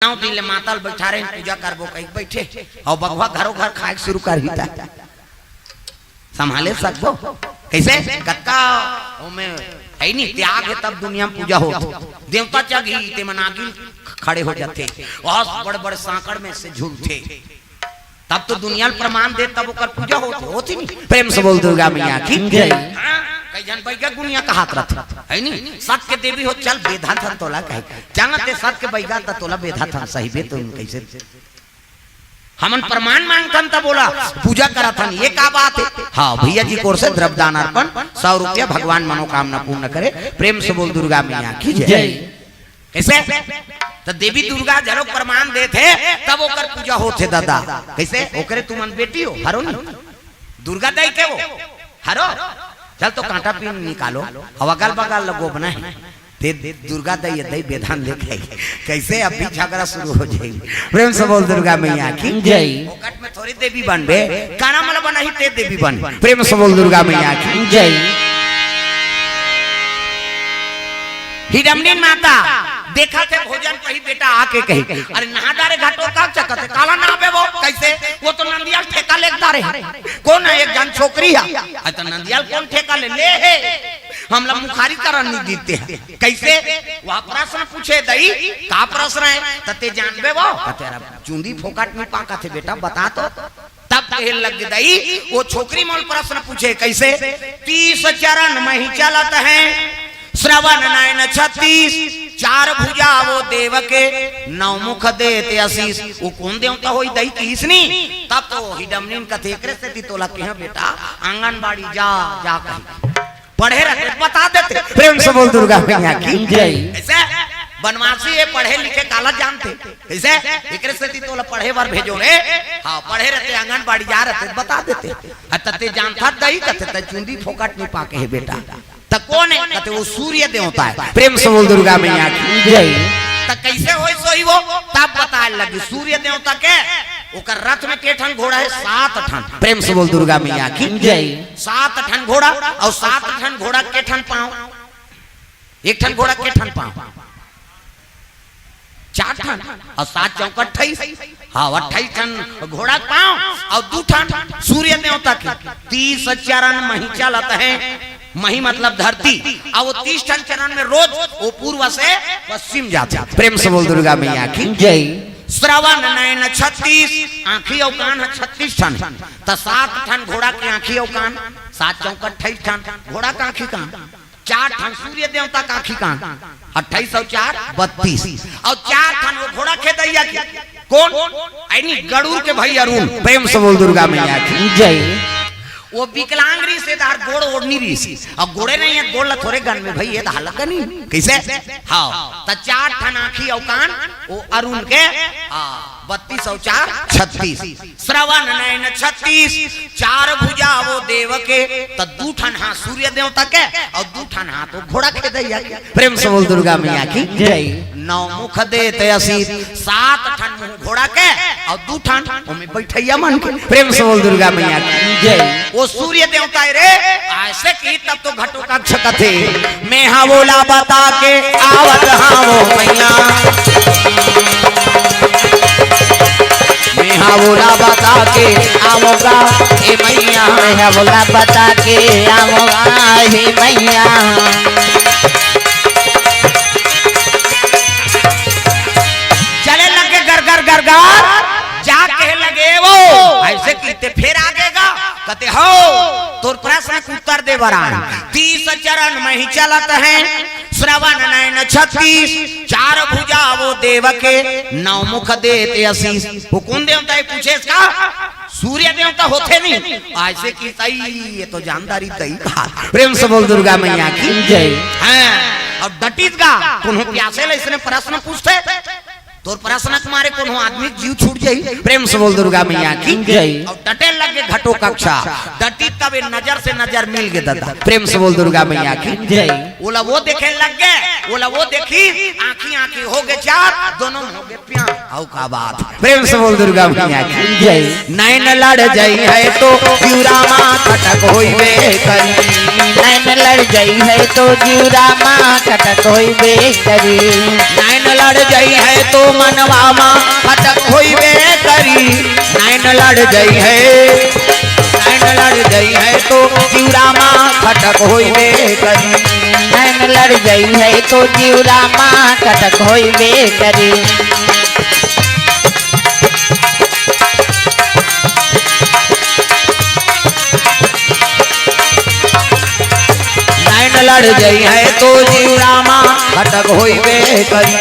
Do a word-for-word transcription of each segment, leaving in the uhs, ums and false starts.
नौ दिन ले मातल बैठा रहे, पूजा करबो कहि के बैठे, अउ बघवा घरो घर खाए के शुरू करही त संभाले सकबो? कइसे? कतका ओमे हइ नी, त्याग हे, तब दुनिया में पूजा होत। देवता जगही ते मन आगी खड़े हो जाथे, अस बड़ बड़ सांकड़ में से झूलथे, तब तो दुनिया ल प्रमाण दे, तब ओकर पूजा होत, होत ही नहीं। प्रेम से बोल दुर्गा मैया की जय। हाँ, कई झन बइगा गुनिया कहात रथे, हइ नी? सत के देवी हो, चल बेधा थन तोला कहे, चंगा ते सत के बइगा त तोला बेधा थन, सही बे तो कइसे? हमन प्रमाण मांगथन त बोला, पूजा करत हन, ये का बात हे? हाँ, भैया जी कोर से द्रव्य दान अर्पण, सौ रुपया, भगवान मनोकामना पूर्ण करे। प्रेम से बोल दुर्गा मैया की जय। जय। कइसे? त देवी दुर्गा जरो प्रमाण देथे, तब ओकर पूजा होथे दादा। कइसे? ओकरे तुमन बेटी हो, हरो नी? दुर्गा दाई के वो, हरो? चल तो कांटा पीन निकालो, अब अगल बगल लगो बनाए। ते दुर्गा दाई, दाई बेधान लेके आई। कइसे अभी झगड़ा शुरू हो जाई? प्रेम से बोल दुर्गा मैया की जय। फोकट में थोड़ी देवी बनबे, काना मला बनाही ते देवी बन। प्रेम से बोल दुर्गा मैया की जय। हिडमनी माता देखा थे भोजन कही, बेटा आके कही, अरे नहा डारे घाटो का चकत हे, काला ना बे वो, कइसे? वो तो नंदिया ठेका लेके डारे हे। कोन हे? एक झन छोकरी हे। अरे त नंदिया ल कोन ठेका ले ले हे? हमला मुखारी करन नहीं देते हैं। कइसे? वह प्रश्न पूछे, दई का प्रश्न हे? त ते जानबे वो? त तेरा चुंदी फोकट में पाका थे बेटा, बता तो। तब कहे लग दई, वो छोकरी मोल प्रश्न पूछे, कइसे? तीस चरण मही चलत हे, श्रवण नयन छत्तीस, चार भुजा वो देव के, नौ मुख देत असीस। वो कोन देवता होही दई किहिस नी? तब तो हिडमनी कथे, एकरे सेती तोला केहेंव बेटा, आंगनबाड़ी जा, जा कही। पढ़े रहिते बता देते। प्रेम से बोल दुर्गा मैया की जय। अइसे बनवासी हे, पढ़े लिखे काला जानथे। अइसे एकरे सेती तोला पढ़े बर भेजों रे। हाँ, पढ़े रहिते, आंगनबाड़ी जा रहिते, बता देते। अ त ते जानथा दई कथे, त चुंदी फोकट नहीं पाके हे बेटा। त कोन हे? कथे वो सूर्य देवता हे। प्रेम से बोल दुर्गा मैया की जय। त कइसे होइस होही वो? तब बताए लगी सूर्य देवता के। ओकर रथ में के ठन घोड़ा हे? सात ठन। प्रेम से बोल दुर्गा मैया की जय। सात ठन घोड़ा, अउ सात ठन घोड़ा के ठन पाँव? एक ठन घोड़ा के ठन पाँव? चार ठन। अउ सात चौक अट्ठाईस। हाँ, अट्ठाईस ठन घोड़ा के पाँव अउ दू ठन सूर्य देवता के। तीस चरण मही चलत हे। मही मतलब धरती। अउ वो तीस ठन चरण में रोज वो पूर्व से पश्चिम जाथे। प्रेम से बोल दुर्गा मैया की जय। श्रवण नयन छत्तीस, आँखी अउ कान ह छत्तीस ठन। त सात ठन घोड़ा के आँखी अउ कान, सात चौक अट्ठाईस ठन घोड़ा के आँखी कान, चार ठन सूर्य देवता के आँखी कान, अट्ठाईस अउ चार बत्तीस, अउ चार ठन वो घोड़ा खेदइया के। कोन? अइ नी, गरुड़ के भाई अरुण। प्रेम से बोल दुर्गा मैया की जय। वो विकलांग रिहिस, एदे गोड़ ओड़ नइ रिहिस। अब गोड़े नइ हे, गोड़ ल थोरे गन में भाई, एदे हालत का नहीं। कइसे? हाँ, त चार ठन आँखी अउ कान, वो अरुण के, हाँ, बत्तीस अउ चार, छत्तीस। श्रवण नयन छत्तीस, चार भुजा वो देव के, त दू ठन हाथ सूर्य देवता के, अउ दू ठन हाथ वो घोड़ा खेदइया के। प्रेम से बोल दुर्गा मैया की जय। नौ मुख देत असीस, सात ठन मुंह घोड़ा के अउ दू ठन ओमे बइठइया मन के। प्रेम से बोल दुर्गा मैया की जय। वो सूर्य देवता हे रे, अइसे कि तब तो घटोत्कच कथे, मैं हा ओला बता के आवत हां वो मैया, मैं हा ओला बता के आवों गा, हे मैया। मैं हा ओला बता के आवों गा, हे मैया। चले लगे गर गर गर गर, जा कहे लगे वो, अइसे कहिथे फेर आगे गा, कथे हो, तोर प्रश्न के उत्तर दे बर आन। तीस चरण मही चलत हे, श्रवण नयन छत्तीस, चार भुजा वो देव के, नौ मुख देत असीस। वो कोन देवता हे पूछे इसका? सूर्य देवता होथे नहीं, अइसे कहिथे, ये तो जानदारी दई का। प्रेम से बोल दुर्गा मैया की जय। हाँ, अब डटिस गा, कोनो प्यासे ले इसने प्रश्न पूछथे, तोर प्रश्न के मारे कोनो आदमी के जीव छूट जाही। प्रेम से बोल दुर्गा मैया की जय। अउ डटे लगे घटोत्कच, डटिस तब ए नजर से नजर मिल गे दादा। प्रेम से बोल दुर्गा मैया की जय। ओला वो देखे लगे, ओला वो देखिस, आँखी आँखी हो गे चार, दोनों हो गे प्यार। अउ का बात, प्रेम से बोल दुर्गा मैया की जय। नैन लड़ जइहैं तो जीव रामा कटक होइबे करी। नैन लड़ जइहैं तो जीव रामा कटक होइबे करी। नैन लड़ जइहैं तो मनवा मा खटक होइबे करी, नैन लड़ जइहै, नैन लड़ जइहै तो जिउरा मा खटक होइबे करी। नैन लड़ जइहै तो जिउरा मा खटक होइबे करी। नैन लड़ जइहै तो जिउरा मा खटक होइबे करी।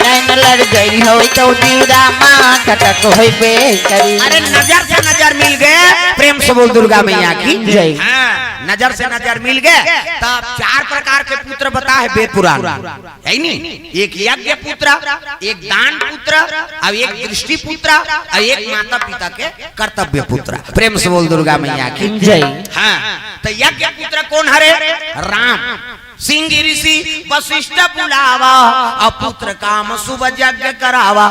नैन लड़ जइहै तो जिउरा मा खटक होइबे करी। अरे नजर से नजर मिल गे, प्रेम से बोल दुर्गा मैया की जय। हाँ, नजर से नजर मिल गे, तब चार प्रकार के पुत्र बताए हे वेद पुराण। है नी? एक यज्ञ पुत्र, एक दान पुत्र, अउ एक दृष्टि पुत्र, अउ एक माता पिता के कर्तव्य पुत्र। प्रेम से बोल दुर्गा मैया की जय। हाँ, त यज्ञ पुत्र कोन हरे? राम। सिंह ऋषि वशिष्ठ बुलावा, अउ पुत्र काम शुभ यज्ञ करावा।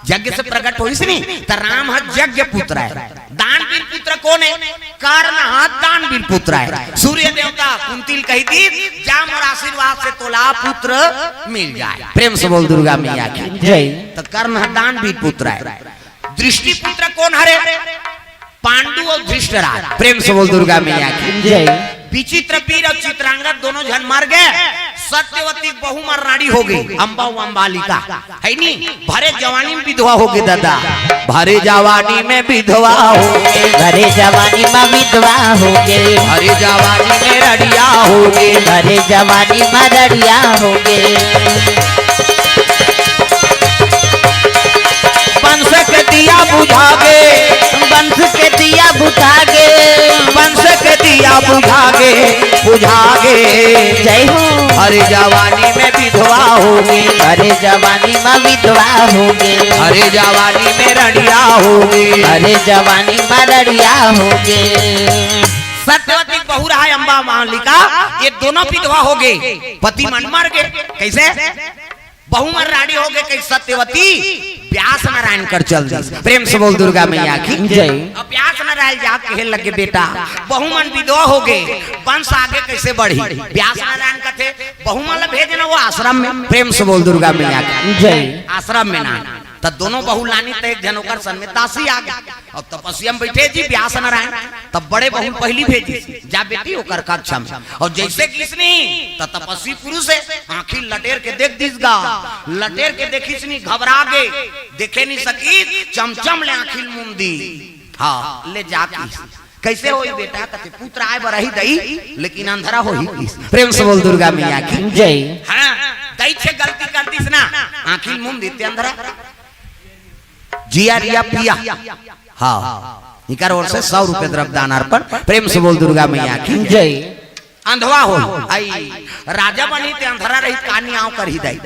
यज्ञ से प्रकट होइस नी, त राम ह यज्ञ पुत्र हे। दानवीर पुत्र कोन हे? कर्ण ह दानवीर पुत्र हे। सूर्य देवता कुंती ल कहि दीस, जा मोर आशीर्वाद से तोला पुत्र मिल जाय। प्रेम से बोल दुर्गा मैया की जय। त कर्ण ह दानवीर पुत्र हे। दृष्टि पुत्र कोन हरे? पांडु अउ धृष्टराज। प्रेम से बोल दुर्गा मैया की जय। विचित्र वीर अउ चित्रांगद दोनों झन मर गे। सत्यवती बहू म रानी हो गे, अम्बा अउ अम्बालिका। है नी? भरे जवानी में विधवा हो गे दादा। भरे जवानी में विधवा हो गे। भरे जवानी में विधवा हो गे। भरे जवानी में रड़िया हो गे। भरे जवानी में रड़िया हो गे। वंश के दिया बुझा गे। वंश के दिया बुझा गे। वंश के दिया बुझा गे, बुझा गे। जय हो। भरे जवानी में विधवा हो गे। भरे जवानी में विधवा हो गे। भरे जवानी में रड़िया हो गे। भरे जवानी में रड़िया हो गे। सत्यवती बहू रहा अम्बा अम्बालिका, ये दोनों विधवा हो गे, पति मन मर गे। कइसे? बहू मन रानी हो गे, कइसे? सत्यवती व्यास नारायण कर चल दिस। प्रेम से बोल दुर्गा मैया की जय। अब व्यास नारायण जाके कहे लगे, बेटा, बहू मन विधवा हो गे, वंश आगे कइसे बढ़ी? व्यास नारायण कथे, बहू मन ला भेजना वो आश्रम में। प्रेम से बोल दुर्गा मैया की जय। आश्रम में ना, त दोनों बहू लानिस, त एक झन ओकर संग में दासी आ गे। अब तपस्या में बइठे जी व्यास नारायण, तब बड़े बहू पहिली भेजिस, जा बेटी ओकर कक्ष में। अउ जइसे गिस नी, त तपस्वी पुरुष हे, आँखी लटेर के देख दिस गा। लटेर के देखिस नी, घबरा गे, देखे नी सकिस, चमचम ले आँखी ल मूंद दिस। हाँ, ले जा किस। कइसे होही बेटा? कथे पुत्र आय बर रही दई, लेकिन अंधरा होही किस। प्रेम से बोल दुर्गा मैया की जय। हाँ, दई छे गलती कर दिस ना, आँखी ल मूंद दिस ते अंधरा। जिया रिया पिया। हाँ, इकर ओर से सौ रुपये द्रव्य दान अर्पण। प्रेम से बोल दुर्गा मैया की जय। अंधवा हो, आई राजा बनी ते अंधरा रही, कानी आँव करही दई।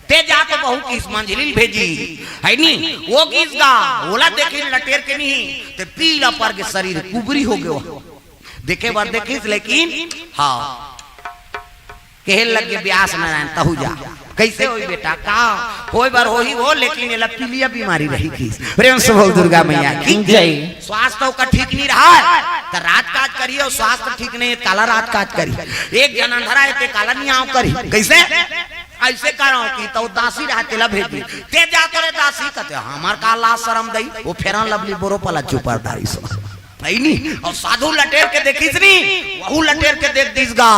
ते जा तो बहू किस मंझली ल भेजी, है नी? वो किस गा, ओला देखिस लटेर के नी, ते पीला पर के शरीर कुबरी हो गयो। देखे बर देखिस, लेकिन हाँ, कहे लगे व्यास नारायण, तहू जा। कइसे होही बेटा? का होय बर होही वो, लेकिन एला पीलिया बीमारी रही किस। प्रेम से बोल दुर्गा मैया की जय। स्वास्थ्य ओकर ठीक नी रहय, त राजकाज करही अउ स्वास्थ्य ठीक नहीं हे, काला राजकाज करही। एक झन अंधरा हे, ते काला नी आँव करही। कइसे? अइसे करव कि त दासी रहा, तेला भेजी। ते जा तो रे दासी, कथे, हमर का लाज शरम दई, वो Fair and Lovely बोरो पला चुपर दारी सो। है नी? अउ साधु लटेर के देखिस नी, वहू लटेर के देख दिस गा।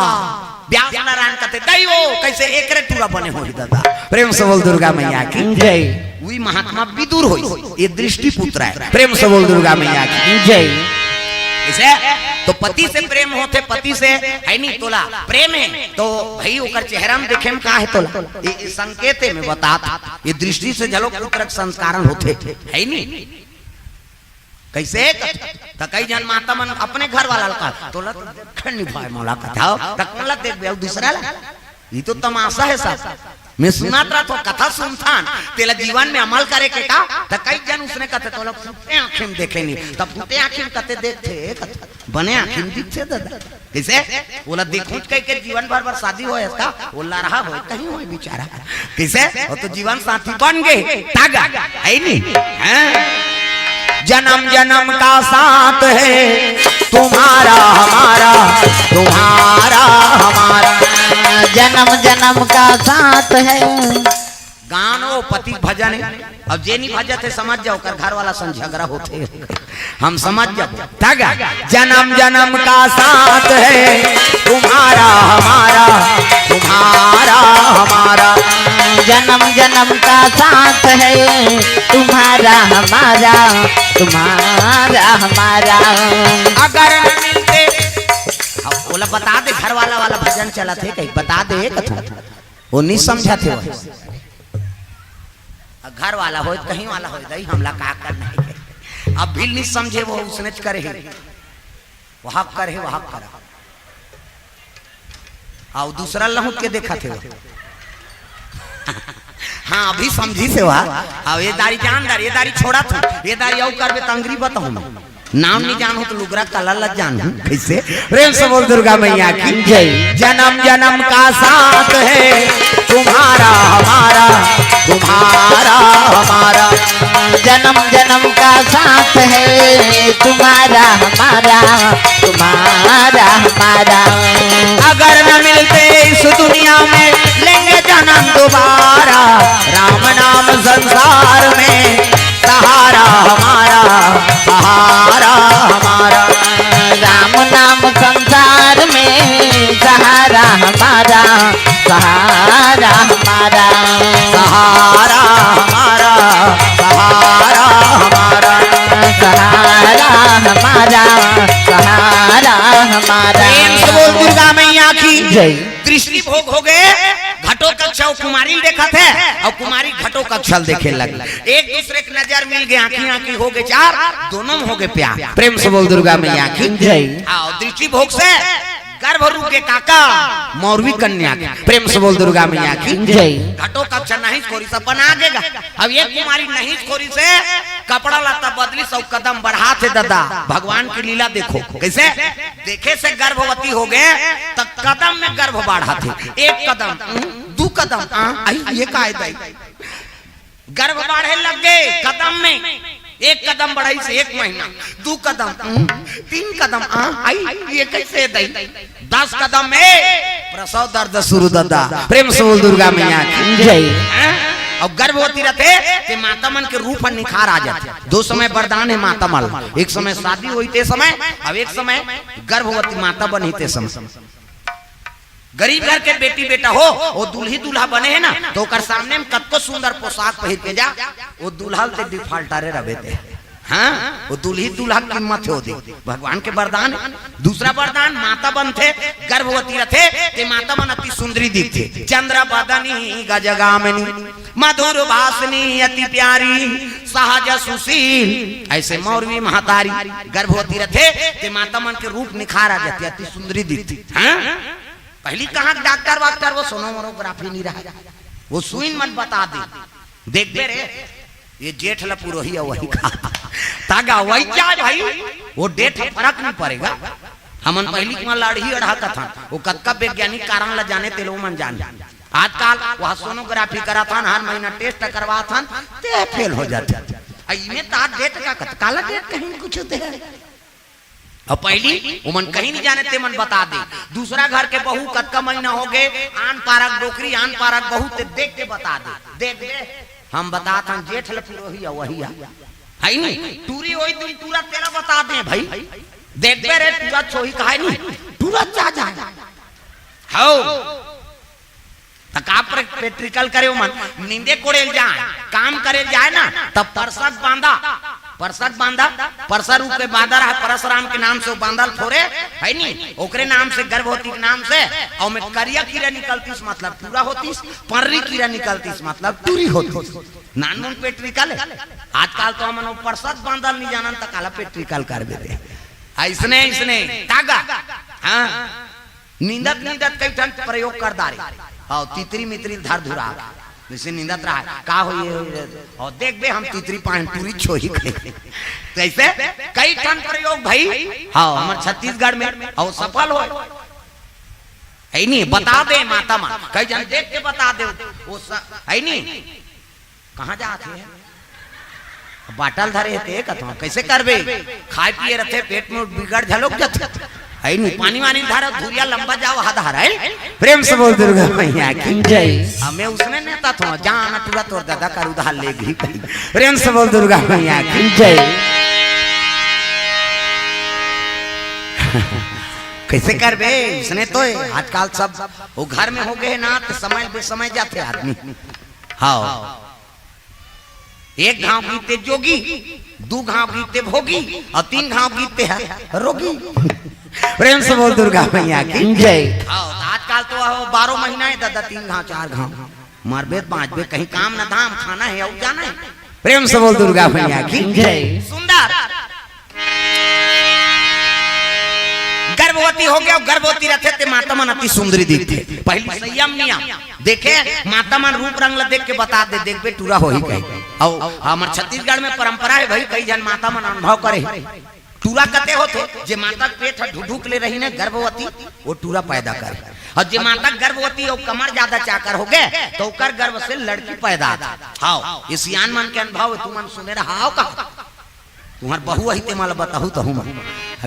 व्यास नारायण कथे, दई वो कइसे एकरे टूरा बने होही दादा। प्रेम से बोल दुर्गा मैया की जय। वही महात्मा विदुर होइस, ये दृष्टि पुत्र हे। प्रेम से बोल दुर्गा मैया की जय। इसे तो पति से प्रेम होथे, पति से, है नी, तोला प्रेम हे तो भई ओकर चेहरा में देखे में का हे तोला, ये, ये संकेत हे, मैं बतात, ये दृष्टि से झलो पुत्र के संस्कारन होथे, है नी। कइसे? त कई झन माता मन अपने घर वाला ल कथे, तोला तो देखे नी भाई मोला कथे, त कोन ला देखबे, अउ दूसरा ला? ये तो तमाशा हे सब। मैं सुनत रहत हों, कथा सुनथन, तेला जीवन में अमल करे के का? त कई झन उसने कथे, तोला फूटे आँखी में देखे नी, त फूटे आँखी में कथे देखथे, कथे बने आँखी में दिखथे दादा। कइसे? ओला देखहूँच कहिके जीवन भर बर शादी होय का? ओला रहा होय, कहीं होय बिचारा। कइसे? वो तो जीवन साथी बन गे, तागा, है नी? हाँ? जन्म जन्म का साथ है, तुम्हारा हमारा, तुम्हारा हमारा। जन्म जन्म का साथ है। मानो पति के भजन हे। अब जे नहीं भजत हे, समझ जाओ, ओकर घर वाला संग झगड़ा होथे। हम समझ जाओ। तगा, जन्म जन्म का साथ है तुम्हारा हमारा, तुम्हारा हमारा। जन्म जन्म का साथ है तुम्हारा हमारा, तुम्हारा हमारा। अगर न मिलते, अब ओला बता दे, घर वाला वाला भजन चलत हे कहीं, बता दे कथू। वो नहीं समझा थे वो। घर वाला होय, कहीं वाला होय, दई हमला का करना हे। अब भी नहीं समझे, वो उसने करे हे, वह करे हे, वह करा। आओ दूसरा लहुट के देखा थे वो। हाँ, अभी समझी से वह। आओ ये दारी जान दारी, ये दारी छोड़ा था, ये दारी आऊ करबे त अंगरी बताऊँ। नाम नहीं जानहूँ त लुगरा कला ल जानहूँ। कैसे? प्रेम से बोल दुर्गा मैया की जय। जन्म जन्म का साथ है तुम्हारा हमारा, तुम्हारा हमारा। जन्म जन्म का साथ है तुम्हारा हमारा, तुम्हारा हमारा। अगर न मिलते इस दुनिया में, लेंगे जन्म दोबारा। राम नाम संसार में सहारा हमारा, सहारा हमारा। राम नाम संसार में सहारा हमारा, सहारा हमारा। सहारा हमारा, सहारा हमारा। सहारा हमारा, सहारा हमारा। प्रेम से बोल दुर्गा मैया की जय। दृष्टि भोग हो गए, घटोत्कच अउ कुमारी ल देखत हे, अउ कुमारी घटोत्कच ल देखे लगे। एक दूसरे के नजर मिल गए, आँखी आँखी हो गए चार, दोनों में हो गए प्यार। प्रेम से बोल दुर्गा मैया की जय। आओ दृष्टि भोग से गर्भ रुक गए काका, मौरवी कन्या के। प्रेम से बोल दुर्गा मैया की जय। घटोत्कच नहीं खोरी से अपन आ गए गा। अब ये कुमारी नहीं खोरी से कपड़ा लत्ता बदली, सब कदम बढ़ात हे दादा। भगवान की लीला देखो कैसे। देखे से गर्भवती हो गए, त कदम में गर्भ बाढ़त हे। एक कदम, उम, दू कदम, आ, आई, ये का हे दाई? गर्भ बाढ़े लग गए कदम में। एक कदम बढ़ाई से एक महीना, दू कदम, उम, तीन कदम, आ, आई, ये कैसे दाई? दस कदम में प्रसव दर्द शुरू दादा। प्रेम से बोल दुर्गा मैया की जय। हैं? अउ गर्भवती रथे ते माता मन के रूप ह निखार आ जाथे। दो समय वरदान हे माता मन, एक समय शादी होई ते समय, अउ एक समय गर्भवती माता बनही ते समय। गरीब घर के बेटी बेटा हो, वो दूल्ही दूल्हा बने हे ना, त ओकर सामने में कतको सुंदर पोशाक पहिर के जा, वो दूल्हा ल ते defaulter ए रबे ते। हाँ, वो दूल्ही दूल्हा के कीमत हे, वो दे। भगवान के वरदान हे। दूसरा वरदान, माता बनथे, गर्भवती रथे, ते माता मन अति सुंदरी दिखथे। चंद्र बदनी गजगामिनी, मधुर भाषिनी अति प्यारी, सहज सुशील। ऐसे मौरवी महतारी गर्भवती रथे, ते माता मन के रूप निखार आ जाथे, अति सुंदरी दिखथे। हाँ? पहली कहाँ डॉक्टर वाक्टर, वो सोनोग्राफी नहीं रहा, वो सुई मन बता दे। देखबे रे, ये जेठ ल पुरोही अउ वही का। तागा वही जाए भाई, वो डेट ह फरक नहीं पड़ेगा। हमन पहिली के मन लाड़ही अड़हा कथन, वो कतका वैज्ञानिक कारण ल जाने, तेलो मन जाने। आजकल वह सोनोग्राफी कराथन, हर महीना टेस्ट करवाथन, ते फेल हो जाथे। आ इमे तार डेट का कत-, काला डेट कहीं कुछ होते हैं। अब पहली उमन कहीं नहीं जाने, ते मन बता दे। दूसरा घर के बहू कतका महीना हो गए, आन पारक डोकरी, आन पारक बहू, ते देख के बता दे। देख दे, हम बताथन जेठ ल पुरोही अउ वही आ। है नी? टूरी होई दिन टूरा तेला बता दे भाई। देखबे रे टूरा छोही कहाय नी? टूरा चा जाए। हौ। त का प्रे-, practical करे ओमन? नींदे कोड़े ल जाए, काम करे ल जाए ना, तब परसक बांधा, परसक बांधा, परसा रूप के बांधा रहा, परसराम के नाम से वो बांधल फोरे, है नी? ओकरे नाम से, गर्भवती के नाम से, अउ में करिया कीरा निकलतीस, मतलब टूरा होतीस, पर्री कीरा निकलतीस, मतलब टूरी होतीस। नानमुन practical हे। आजकल तो हमन वो परसक बांधल नहीं जानन, त काला practical कर देते। ऐसने, ऐसने, तागा। हाँ। नींदत, नींदत कई ठन प्रयोग कर डारे। हाँ, तितरी मितरी धर धुरा। जैसे नींदत रहा, का होई, और देख बे, हम तितरी पाए, टूरी छोही कहे। तो ऐसे कई ठन प्रयोग भाई। हाँ, हमर छत्तीसगढ़ में, और सफल होय। है नी, बता दे माता मन, कई झन देख के बता दे, वो स-, है नी, कहाँ जात हे? बाटल धरे हे ते कथवा, कैसे करबे? खाए पिए रथे, पेट में बिगड़ झलोक जाथे। अई नहीं, पानी वानी धरा, धुरिया लंबा जाओ, हा धारा है। प्रेम से बोल दुर्गा मैया की जय। हमें उसने नेता थो, जान टूरा तोर दादा कर उधार ले गई। प्रेम से बोल दुर्गा मैया की जय। कैसे करबे? इसने तो आजकल सब वो घर में हो गए ना, तो समय बेसमय जाते आदमी। हाँ, एक घाव गीते जोगी, दू घाव गीते भोगी, और तीन घाव गीते है रोगी। प्रेम से बोल दुर्गा मैया की जय। हाँ, तो आजकल तो हो बारह महीना है दादा, तीन घाव, चार घाव, मरबे त बाँचबे, कहीं काम ना धाम, खाना है और जाना है। प्रेम से बोल दुर्गा मैया की जय। सुंदर गर्भवती हो गया, गर्भवती रहते ते माता मन अति सुंदरी दिखते। पहली संयम नियम देखे, माता मन रूप रंग ला देख के बता दे, देखबे टूरा होही कहे। और हमर छत्तीसगढ़ में परंपरा है भाई, कई झन माता मन अनुभव करे। टूरा कते होथे, जे माता के पेट ह ढुढुक ले रही ने गर्भवती, वो टूरा पैदा करे। और जे माता गर्भवती हो, कमर ज्यादा चाकर हो गए, तो ओकर गर्भ से लड़की पैदा आथे। हाँ, ये सियान मन के अनुभव है, तुमन सुने रहा हो का? तुम्हार बहू अही ते मला बताहू तहू मन।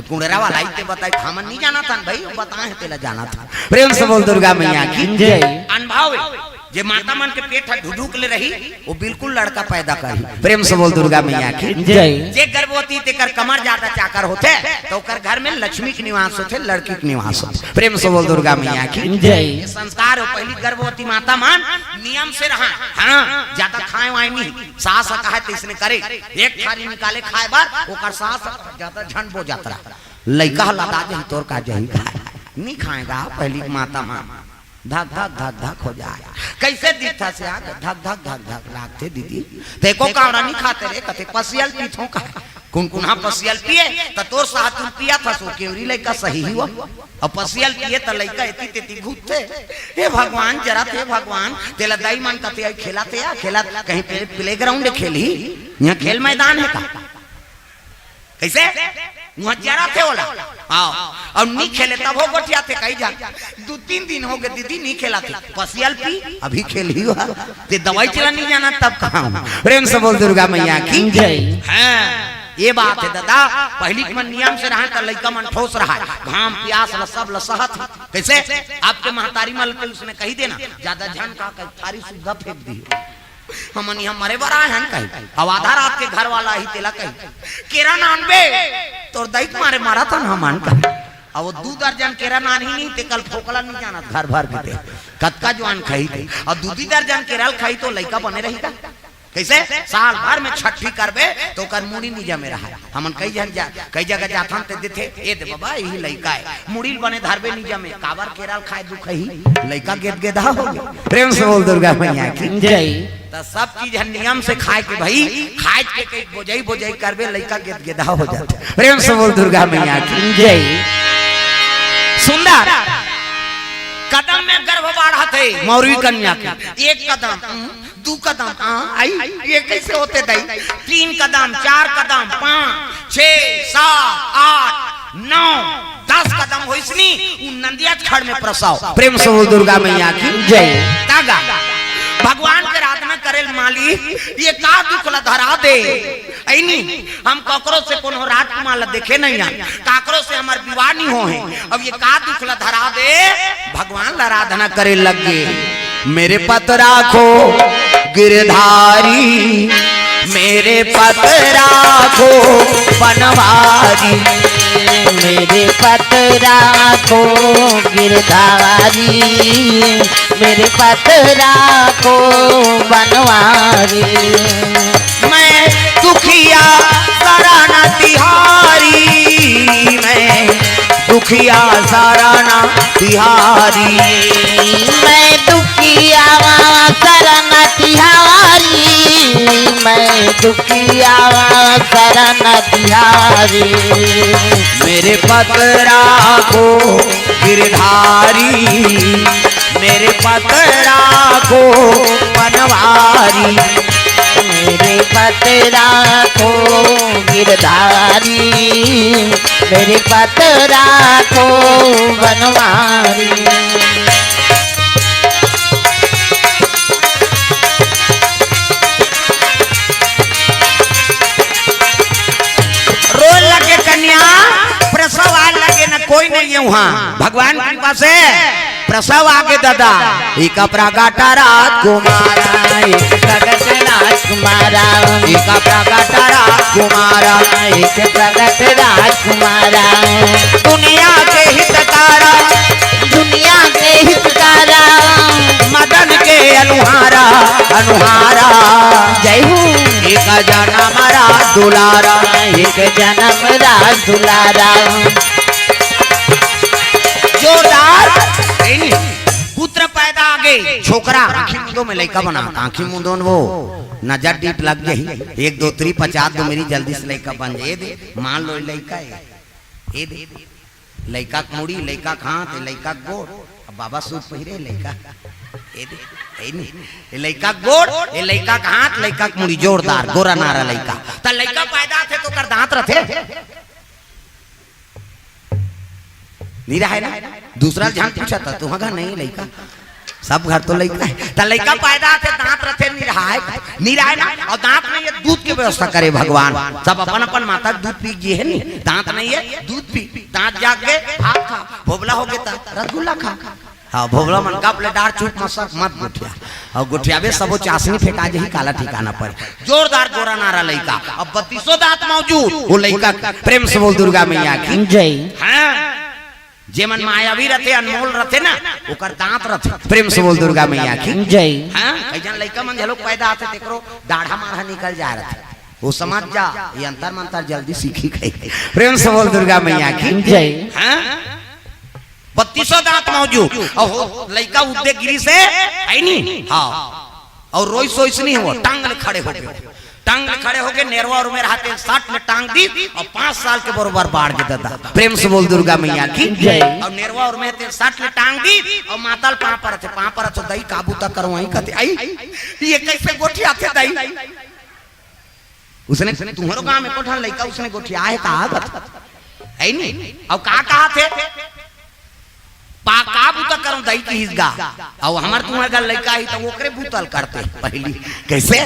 कुंडरा वाला ही ते बताई, हमन नहीं जाना था भाई, वो बताए हैं तेला जाना था। प्रेम से बोल दुर्गा मैया की जय। अनुभव है, जे माता मन के पेट ह ढुढुक ले रही, वो बिल्कुल लड़का पैदा करही। प्रेम से बोल दुर्गा मैया की जय। जे गर्भवती तेकर कमर ज्यादा चाकर होथे, तो ओकर घर में लक्ष्मी के निवास होथे, लड़की के निवास होथे। प्रेम से बोल दुर्गा मैया की जय। ये संस्कार हो, पहली गर्भवती माता मन नियम से रहा। हाँ, ज्यादा खाए वाए नहीं, सास कहे तो इसने करे। एक थारी निकाले खाए बर, ओकर सास ज्यादा झन बो जात रहा। लइका ह लदा जही, तोर का जही खाए। नहीं खाएगा, पहली माता मन धक धक धक धक हो जाए। कैसे दिखता से आग धक धक धक धक लागथे दीदी? ते को कावड़ा नहीं खाते रे, कथे पसियल पीथों का। कुनकुनहा पसियल पिए, त तोर साथ पिया था सो केवरी लइका सही हुआ। अब पसियल पिए त लइका एती तेती घूमथे। हे भगवान, जरा थे भगवान, तेला दाई मन कथे आई खेला थे या खेला, कहीं पे प्लेग्राउंड खेली, यहाँ खेल मैदान है का? कैसे? वहाँ जरा थे ओला। हाँ, और नी खेले तब हो गोठिया थे कही जा। दो तीन दिन हो गए दीदी नी खेला थे। पसियल पी, अभी खेल ही हुआ। ते दवाई चला नहीं जाना तब कहाँ हूँ? प्रेम से बोल दुर्गा मैया की जय। हाँ, ये बात है दादा। पहली के मन नियम से रहा तो लइका मन ठोस रहा है। घाम प्यास ल सब ल सहत है। कैसे? आपके महतारी मल के उसने कही देना, ज्यादा झन का कही, थारी सुद्धा फेंक दी। हमन यहाँ मरे बर आए हन कही। अब आधा रात के घर वाला ही तेला कही, केरा नानबे, तोर दई के मारे मरत हन हमन कही। अब वो दू दर्जन केरा नान ही नहीं, ते कल फोकला नहीं जाना घर भर के ते। कतका जुआन खाही ते। अब दू दू दर्जन केरा ल खाही तो लइका बने रही का? कैसे? साल भर में छठी करबे तो ओकर मुड़ी नहीं जमे रहा। हमन कई जन जा, कई जगह जाथन ते देथे, ए दे बाबा, यही लइका है, मुड़ी ल बने धरबे नहीं जमे, काबर केरा ल खाए दुखही, लइका गेदगेदा हो गया। प्रेम से बोल दुर्गा मैया की जय। त सब चीज ह नियम से खाए के भाई, खाए के कई बोझई बोझई करबे, लइका गेदगेदा हो जाथे। प्रेम से बोल दुर्गा मैया की जय। सुंदर कदम में गर्भ बाढ़त है मौरवी कन्या के, एक कदम, दू कदम, हाँ, आई, ये कैसे होते दाई? तीन कदम, चार कदम, पाँच, छह, सात, आठ, नौ, दस कदम होइसनी, उ नंदिया खड़ में प्रसव। प्रेम से बोल दुर्गा मैया की जय। तागा भगवान के आराधना करे ल माली, ये का दुख ला धरा दे? ऐनी, हम ककरो से कोनो राजकुमार ला देखे नहीं है, काकरो से हमार विवाह नहीं हो है। अब ये का दुख ला धरा दे? भगवान ला आराधना करे लग गए। मेरे पत राखो गिरधारी, मेरे पत राखो बनवारी, मेरे पत राखो गिरधारी, मेरे पत राखो बनवारी। मैं दुखिया शरण तिहारी, मैं दुखिया शरण तिहारी। मैं दुखिया शरण तिहारी, मैं दुखिया शरण तिहारी। मेरे पत राखो गिरधारी, मेरे पत राखो बनवारी। मेरे पत राखो गिरधारी, मेरे पत राखो बनवारी। रोए लगे कन्या, प्रसव आए लगे न कोई नहीं है वहाँ, भगवान कृपा से प्रसव आगे दादा। इका प्रगट राजकुमारा, एक प्रगट राजकुमारा, इका प्रगट राजकुमारा, एक प्रगट राजकुमारा। दुनिया के हितकारा, दुनिया के हितकारा, मदन के अनुहारा, अनुहारा। जय हो। एक जन्म रास दुलारा, एक जन्म रास दुलारा। जोरदार। नहीं, पुत्र पैदा आगे, छोकरा। आँखी मुंदो में लइका बना, आँखी मुंदो में वो नजर डीठ लग गई। एक दो त्री पचास दो मेरी जल्दी से लइका बन जाए। ए दे, मान लो लइका है। ए दे, लइका के मुड़ी, लइका के हाथ, लइका के गोड़। अब बाबा सूट पहिरे लइका। ए दे, ए नहीं। ए लइका के गोड़, ए लइका के हाथ, लइका के मुड़ी, जोरदार, गोरा नारा लइका। त लइका पैदा थे तो ओकर दांत रथे। निरा है ना? दूसरा झन पूछा था, तुहा घर नहीं लइका? सब घर तो लइका है। त लइका पैदा थे, दांत रथे, निरा है, निरा है ना? और दांत नहीं है, दूध के व्यवस्था करे भगवान। सब अपन अपन माता के दूध पी जिए है नी। दांत नहीं है, दूध पी, दांत जाग गए, भात खा, भोबला हो गए त रसगुल्ला खा। हाँ, भोबला मन का अपने डार चुप मत सक, मत गोठिया। और गोठियाबे सबो चासनी फेंका जही, काला ठिकाना पर। जोरदार गोरा नारा लइका। अब बत्तीसों दांत मौजूद, वो लइका। प्रेम से बोल दुर्गा मैया की। जय। हाँ, जे मन मायावी रथे, अनमोल रथे ना, ओकर दांत रथे। प्रेम से बोल दुर्गा मैया की। जय। हाँ, कई जन लइका मन झलोक पैदा आथे, तेकरो डाढ़ा माढ़ा निकल जाए रथे। वो समझ जा, ये अंतर मंतर जल्दी सीखी गई। प्रेम से बोल दुर्गा मैया की। जय। हाँ, बत्तीसों दांत मौजूद। और हो, लइका उद्दे गिरी से आई नहीं। हाँ, और रोइस सोइस नहीं हो, टांग ले खड़े हो गए। टांग ले खड़े हो गए, नेरवा और मेरा हाथे साथ में टांग दी और पांच साल के बरोबर बाढ़ के दादा। प्रेम से बोल दुर्गा मैया की। जय। और नेरवा और मेरा साथ में टांग दी और माता ल पांव परत हे, पांव परत हे, दई काबू तक करो आई कहते, आई, ये कैसे गोठिया थे दई? उसने, तुम्हारो गांव में कोठन लइका उसने गोठिया है, कहा बात है नहीं? और का कहा थे? पा का बूता करो दई किहिस गा। और हमार तुम्हारे घर लइका ही तो ओकरे बूतल करते पहली। कैसे?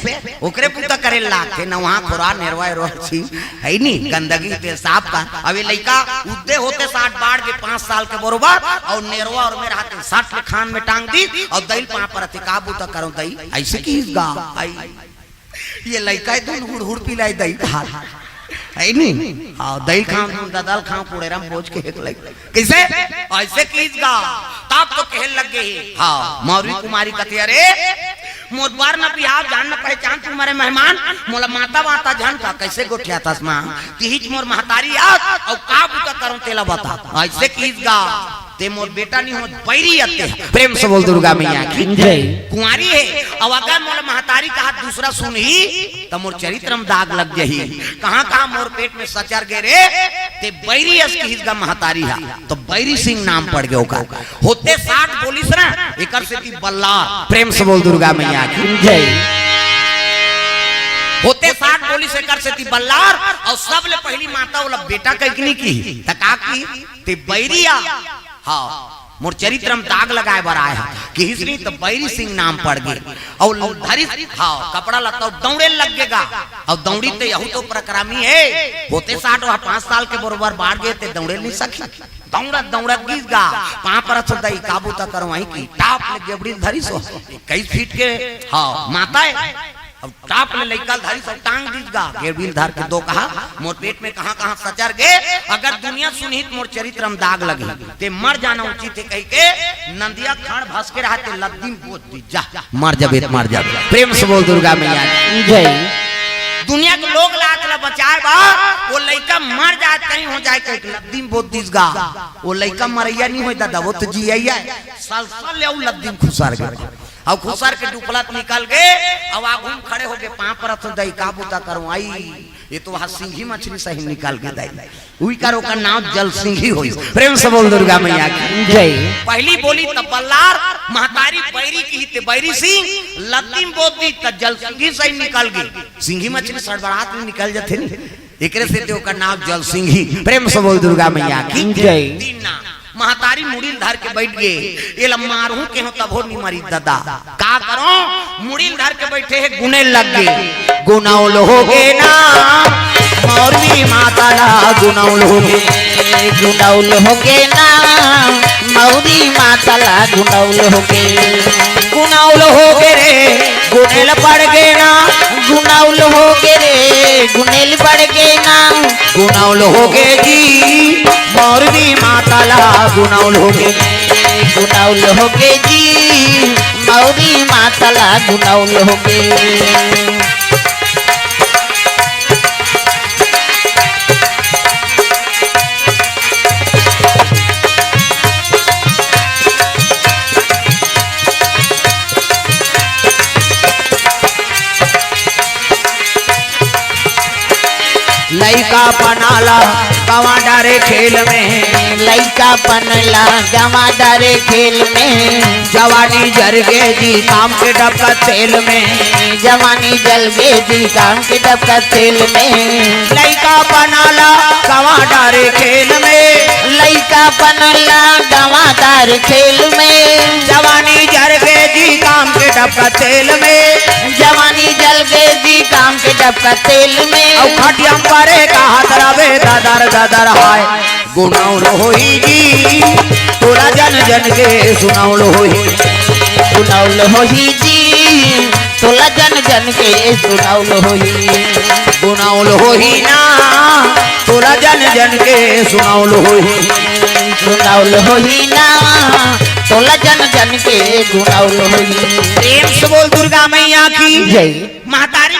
ओकरे बूता करे लागते न, वहाँ खोरा नेरवा एरवा छी है नी, गंदगी ते साफ का। अब ये लइका उद्दे होते साठ बाढ़ के पाँच साल के बरोबर और नेरवा और मेरा हाथ साठ ले खान में टांग दी और दई पाँव परत हे, का बूता करो दई, ऐसे किहिस गा। आई। ये लइका है, धुन हुड़ हुड़ पिलाई दई खाल। है नी? हाँ, दई खाव, धुन ददल खाव, पुड़ेरम बोझ के एक लइका। कैसे? ऐसे किहिस गा। तब तो कहन लग गए ही। हाँ, मौरी कुमारी कथे, "अरे, मोर बर न बिहाव, जान न पहचान, तू मरे मेहमान, मोला माता वाता जान का, कैसे गोठिया तस माँ? तिहिच मोर महतारी आ, और का बूता करो तेला बता।" ऐसे किहिस गा। ते मोर बेटा नहीं हो, बैरी अते। प्रेम से बोल दुर्गा मैया की। जय। कुंवारी है, अब अगर मोला महतारी कहा दूसरा सुनही, त मोर चरित्र में दाग लग जही। कहाँ कहाँ मोर पेट में सचर गे रे, ते बैरी अस किहिस गा महतारी हा, तो बैरी सिंह नाम पड़ गयो का। होते साठ बोलिस ना, एकर सेती बल्लार। प्रेम से बोल दुर्गा मैया की। जय। होते साठ बोलिस एकर सेती बल्लार, और सबले पहली माता ओला बेटा कहिके नहीं की, त का की? ते बैरी आ। हाँ, मोर चरित्र में दाग लगाए बर आए हा। किहिस नहीं त बैरी सिंह नाम पड़ गे। और धरिस, हाँ, कपड़ा लत्ता और दौड़े लग गे गा। और दौड़ी ते यहू तो प्रक्रामी है। होते साठ वह पाँच साल के बरोबर बाढ़ गे ते दौड़े नहीं सकी। दौड़त दौड़त गिस गा। पाँव परत हे दई, का बूता करो आई की। टाप ले गेबड़ी धरिस हो। इक्कीस फीट के, हाँ, माता है। अब टाप ले लइका ल धरिस अउ टांग दीस गा। गेड़बिल धर के दो कहा, मोर पेट में कहाँ-कहाँ सचर गे, अगर दुनिया सुनही त मोर चरित्र म दाग लगही। ते मर जाना उचित हे कहिके नंदिया खंड़ भसके रहा, ते लद्दी म बोध दीस जा। मर जाबे त मर जाबे। प्रेम से बोल दुर्गा मैया की। जय। दुनिया के लोग लात ला बचाए बर, वो लइका मर जाए, कहीं हो जाए, कहिके लद्दी म बोध दीस गा। वो लइका मरइया नहीं होय दादा, वो तो जियइया हे। सल सल ले अउ लद्दी म खुसर गे। अउ खुसर के डुफलत निकल गे, अउ आगू म खड़े होके पाँव परत हे, दई का बूता करो आई, ये तो वहाँ सिंघी मछली सही निकल गे दई। उही कर ओकर नाम जल सिंघी होइस। प्रेम से बोल दुर्गा मैया की। जय। पहली बोली त बल्लार, महतारी बैरी किही ते बैरी सिंह, लद्दी म बोध दी त जल सिंघी सही निकल गे। सिंघी मछली सड़बड़ात में निकल जथे नी, एकरे सेती ओकर नाम जल सिंघी। प्रेम से बोल दुर्गा मैया की। जय। तीन नाम। महतारी मुड़ी ल धर के बैठ गे, एला मारहूं केहूं तभो नी मरी ददा। का करो? मुड़ी ल धर के बैठे हे, गुने लग गे। गुनौल हो गे ना, मौरी माता ला गुनौल होगे। गुनौल होगे ना, मौरी माता ला गुनौल होगे। गुनौल होगे रे, गुनेल पड़ गे ना। गुनौल होगे रे, गुनेल पड़ गे ना। गुनौल होगे जी, मौरी माता ला गुनौल होगे। गुनौल होगे जी, मौरी माता ला गुनौल होगे। लइका पन ला गंवा डारे खेल में। लइका पन ला गंवा डारे खेल में। जवानी जर गे जी काम के डबका तेल में। जवानी जल गे जी काम के डबका तेल में। लइका पन ला गंवा डारे खेल में। लइका पन ला गंवा डारे खेल में। जवानी जर गे जी काम के डबका तेल में। जवानी जल गे जी काम के डबका तेल में। अउ खटिया म परे कहत रबे ददर ददर हाय। गुनौल होही जी, तोला जन जन के सुनौल होही। गुनौल होही जी, तोला जन जन के सुनौल होही। गुनौल होही ना, तोला जन जन के सुनौल होही। सुनौल होही ना, तोला जन जन के गुनौल होही। प्रेम से बोल दुर्गा मैया की जय। महतारी